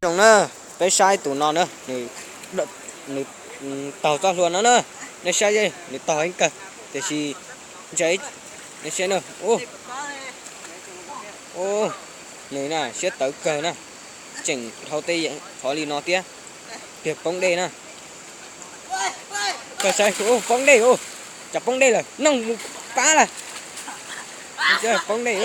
Zoo na, peb saib tus no na, nws, nws taug txoj hlua no na, nej saib ze, nws taug heev kawg, tiam sis ntshe, nej saib na, u, u, nws na siab tawv kawg na, tseem dhau tej qhov li no thiab, tiag poob dej na. Koj saib, u, poob dej, u, cas poob dej lawm, noog mus pab lawm. Poob dej,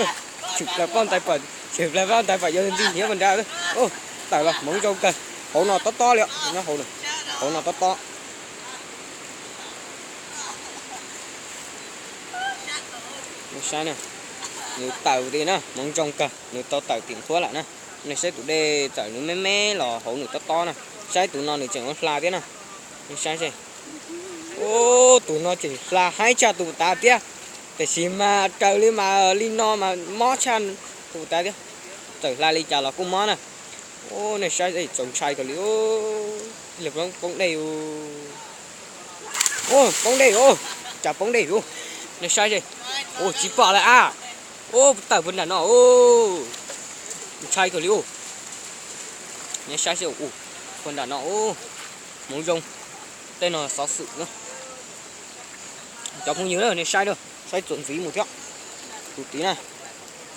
tshwm plaws poj ntais pom, tshwm plaws poj ntais pom yuav ntxig nyiav puas nrad. Tawm los hmoov zoo kawg, hauv no tob tob li, hauv no tob tob. Saib, nws tawm li na, hmoov zoo kawg, nws tau tawm tim nqhuab lawm na. Nej saib tus dej txawm nws me me los hauv nws tob tob na. Saib tus no nws tseem ua hla thiab na. Nej saib, u, tus no tseem hla haib tshaj tus tav thiab, tiam sis mas raws li mas li no mas mob tshaj tus tav thiab. Txawm hla li cas los kuj mob na. U, nej saib, txaus ntshai kawg li, u, poob dej, u, poob dej, u, cas poob dej, u, nej saib, u, tsis pom lawm a. U, tawm puag nram no, u, ntshai kawg li, u, nej saib, u, puag nram no, u, hmoov zoo, tej no xov xwm na. Cov phooj ywg na, nej saib, saib txuas ntxiv mus thiab. Tus tid na,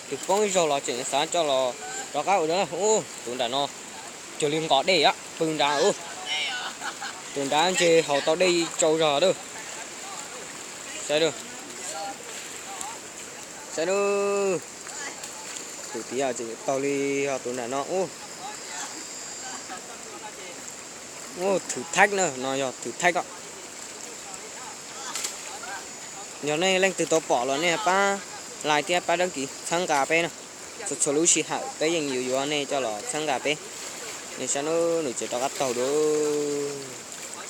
tus poob ib zaug los tseem xav coj los rov qab ua dua na. U, tus nram no cuag li nqos dej pw nrad, u, tus nrad ntshe haus tau dej tsau zog a. Saib, saib, tus tid tseem taug li, yog tus nram no, u, thử thách na, no yog thử thách os. Yog nej leej twg tau pom los nej pab like thiab pab đăng ký txhawb nqa peb na. Txhua txhua lub sij hawm peb yeej yuav yuav nej coj los txhawb nqa peb. Nej saib, nws tseem rov qab taug dua.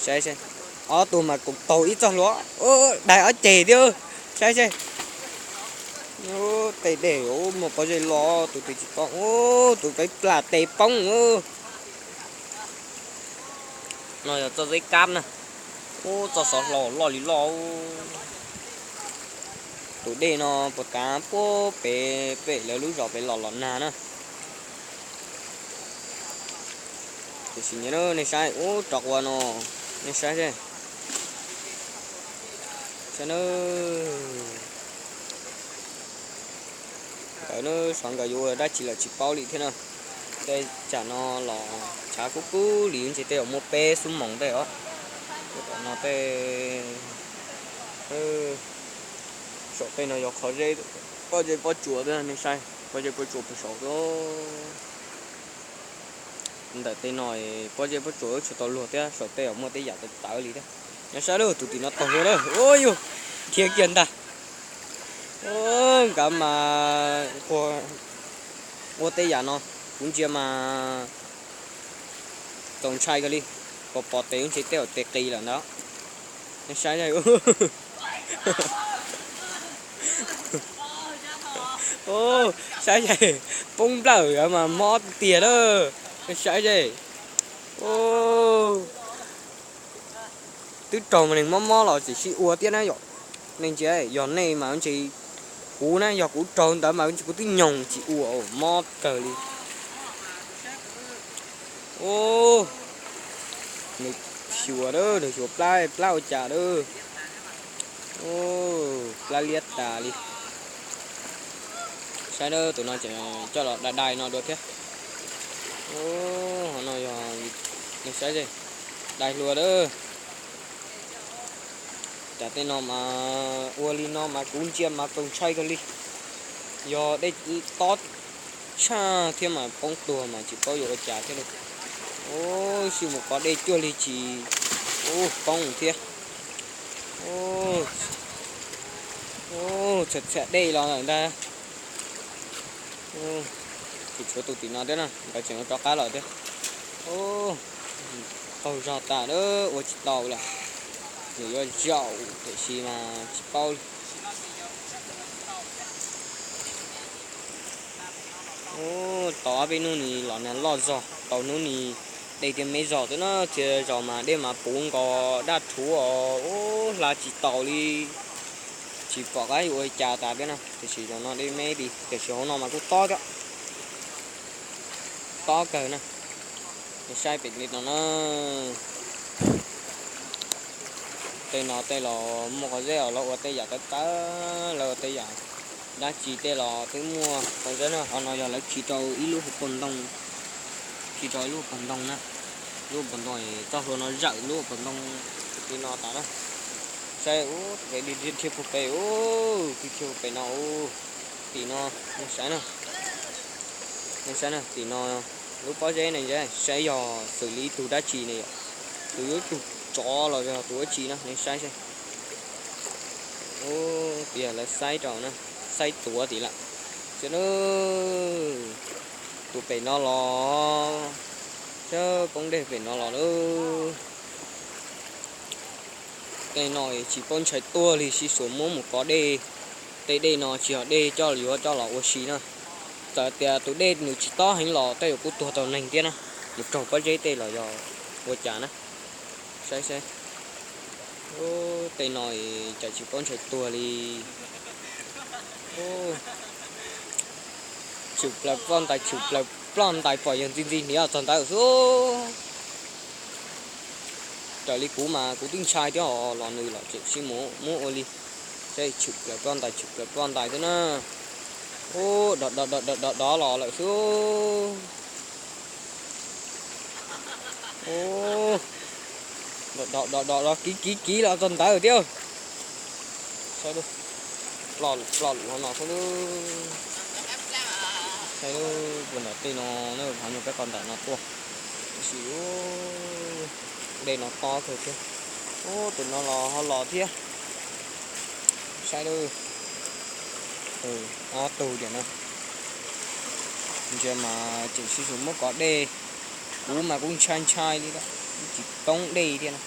Saib, ob tug mas kuj taug ib txoj hlua, daig ob ceg thiab. Saib, tej dej muaj pob zeb los tus twg tsis paub, tus peb plam tes poob. No yog txoj zeb kab na, u, txoj xov hlau loj li loj. Tus dej no puas kav puag pem pem lawv lub zos pem los los nag na. Tiam sis nej saib, u, rov qua no, nej saib, saib na. Nkawd na, xyov nkawd yuav ua dab tsi lawm tsis paub li thiab na. Tej tsam no los tshav kub kub li, ntshe tej zaum muaj peb xuab moos tej os. Tom no tej, saum tej no yog qhov zeb, pob zeb pob tsuas thiab, nej saib, pob zeb pob tsuas puag saud. Ntawm tej no pob zeb pob tsuas tsis tau luag thiab, saum tej zaum muaj tej yam tawv tawv li thiab. Nej saib lauj, tus tim no taug hlua na, u, yus, dhia kiag ntag. Nkawd mas ua tej yam no, kuv ntsia mas txaus ntshai kawg li. Pom pom tes ntshe tej zaum tes qis lawm ntag. Nej saib, saib, poob nplawm mas mob tiag lawm. Nej saib, twb raug mas neeg mob mob los tseem sib ua thiab na yom. Nej ntsia, yog nej mas ntshe, kuv na, yog kuv raug ntawd mas ntshe kuv twb nyoog tsis ua, mob kawg li. Nws xyuas, nws xyuas plab, plab ua cas lawm. Plab liab tas li. Saib na, tus no tseem coj los dai dai no dua thiab. Ho no yog, nej saib, dai hlua lawm. Cas tej no mas ua li no mas kuv ntsia mas txaus ntshai kawg li. Yog dej tob tshaj thiab mas poob tuag mas tsis paub yuav ua cas thiab li. Ub, sij mus kov dej cuag li tsis, ub, poob thiab. Ub, txhia txhia dej los lawm ntag. Tsis tshuav tus tim no thiab na, nkawd tseem ua rov qab los thiab. Ub, qaug zog tas lawm, ua tsis tau lawm. Nws yuav zaum tiam sis mas tsis paub li. Ub, tau ob peb hnub ni los nag loj zog, tau hnub ni dej thiaj me zog xwb na, txhia zaus mas dej mas puv nkaus daj rhuv os, ub, hla tsis taus li. Tsis pom qab yuav ua cas tas thiab na, tiam sis zaum no dej me li, tiam sis hauv no mas kuj tob thiab. Tob kawg na. Saib pem li no na. Tej no tej los muaj qhov zeb os, lawv ua tej yam tawv tawv, lawv ua tej yam dab tsi tej los twb muaj qhov zeb na. Qhov no yog lawv khi rau ib lub hauv paus ntoo, khi rau ib lub hauv paus ntoo na. Lub hauv paus ntoo, txoj hlua no zawm lub hauv paus ntoo li no tas na. Saib ub, pem dhia puag pem ub, dhia puag pem no ub. Tim no, nej saib na, nej saib na, tim no lub pob zeb ne, saib yog xws li ib tug dab tsi ne yom, tus yuav ib tug tsov los yog tus dab tsi na, nej saib seb. Ub, tias lawv saib rau na, saib tuav tim lawm. Saib na, tus pem no los, saib poob dej pem no los lawm. Tej no tsis paub ntshai tuag li, sib xyuas muab mus kov dej. Tej dej no tsis yog dej coj yuav coj los ua si na. Txawm tias tus dej nws tsis tob heev los tej zaum kuj tuag tau neeg thiab na, mus raug pob zeb tej los yog ua cas na. Saib seb. Ub, tej no cas tsis paub ntshai tuag li. Tshwm plaws ploj ntais, tshwm plaws ploj ntais, pom yawg ntxi ntxi hniav txog ntawd xwb. Raws li kuv mas kuv twb ntshai thiab os, los nws los tseem sib muab ua li. Saib, tshwm plaws ploj ntais, tshwm plaws ploj ntais xwb na. Ub, dov dov dov dov dov los lawm xwb. Ub, dov dov dov dov kiv kiv kiv los txog ntawd thiab. Saib, ploj ploj lawm no xwb. Saib, puag nram tej no na, qhov nyuag peb qhov nram no tuaj. Tab sis dej no tob kawg thiab. Ub, tus no los ho los thiab. Saib, ob tug tiam no. Ntsia mas tseem sib xyuas muab kov dej. Kuv mas kuv ntshai ntshai li, tsis poob dej thiab na.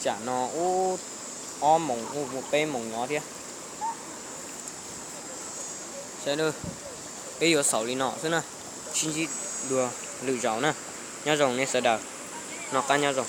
Tsam no ub, ob moos mus peb moos no thiab. Saib, peb yuav xaus li no xwb na. Sib ntsib dua lwm zaus na. Nyob zoo nej sawv daws, noj qab nyob zoo.